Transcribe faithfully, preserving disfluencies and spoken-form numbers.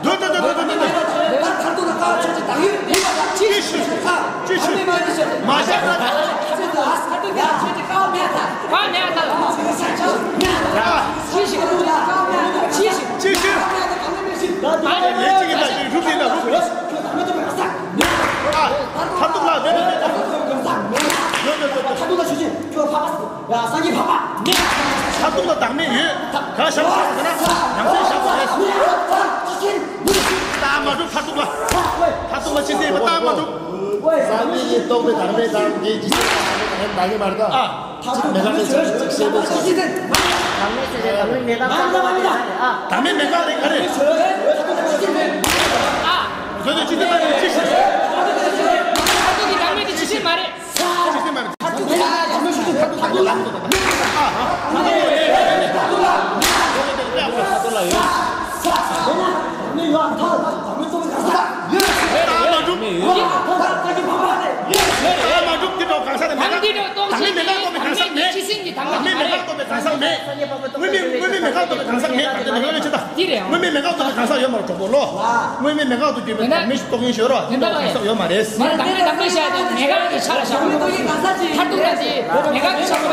སྡོད་སྡོད་སྡོད་སྡོད་སྡོད། ཅི་ཞིག་ཅི་ཞིག་མ་བྱ་ན། ཅི་ཞིག་ཅི་ཞིག་ལས་ཅི་ཡིན་ན་ཡིན། རུབ་ཡིན་ན་རུབ། ཨ། མཐར་ཐུག་ལ་སྡོད་སྡོད་སྡོད་སྡོད། མཐར་ཐུག་ལ་ཞུ་ཅིག་ཁྱོད་འཕགས་པ། ཡ། སངས་རྒྱས་འཕགས་པ། མཐར་ཐུག་ལ་བདག་མེད་ཡོད། ག་ཞབས་ཞུ་ཟེར་ན་ཡང་སེ་ཞབས་ཞུ་རེད། ད་མ་གྲུབ། མཐར་ཐུག་ལ། མཐར་ཐུག་ལ་ཅི་ཟེར་བ་ད་མ་གྲུབ། སང་ཉིན་ཉིན་རྟོགས་པའི་དང་པོའི་དང་དེའི་ཇི་སྲིད་དང་པོའི་དང་པོའི་མ་རེད་ད། ཨ། གཅིག་མེད་ཁ་ལས་ཆགས་གཅིག་ཤེས་པའི་ཆགས། དང་མེད་ཟེར་ཏེ་དང་མེད་མེད་ཁ་ལས་ཨ། དང་མེད་མེད་ཁ་ལས་ག་རེ། ཨ། བཟོས་ཏེ་ཅི་སྟེ་མ་རེད་ཅི་ཤེས། ཨ་ཏོ་གི་དང་མེད་དེ་ཅི་ཤེས་མ་རེད། ཅི་ཤེས་མ་རེད། དངོས་མེད་མེད་ཁ་ལྟོས་པའི་གང་ཟག་མེད། དངོས་མེད་མེད་ཁ་ལྟོས་པའི་གང་ཟག་མེད། དངོས་མེད་མེད་ཁ་ལྟོས་པའི་གང་ཟག་མེད། དངོས་མེད་མེད་ཁ་ལྟོས་པའི་གང་ཟག་མེད། དངོས་མེད་མེད་ཁ་ལྟོས་པའི་གང་ཟག་ཡོད་མ་རེད་གྲོགས་པོ་ལོ། དངོས་མེད་མེད་ཁ་ལྟོས་པའི་གང་ཟག་མེད་ཞིག་རྟོགས་མཁན་ཞིག་ཡོད་རོགས། དངོས་མེད་མེད་ཁ་ལྟོས་པའི་གང་ཟག་ཡོད་མ་རེད། མཐར་ཐུག་ན་དེ་མེད་ཁ་གི་ཆ་ལ་བཞག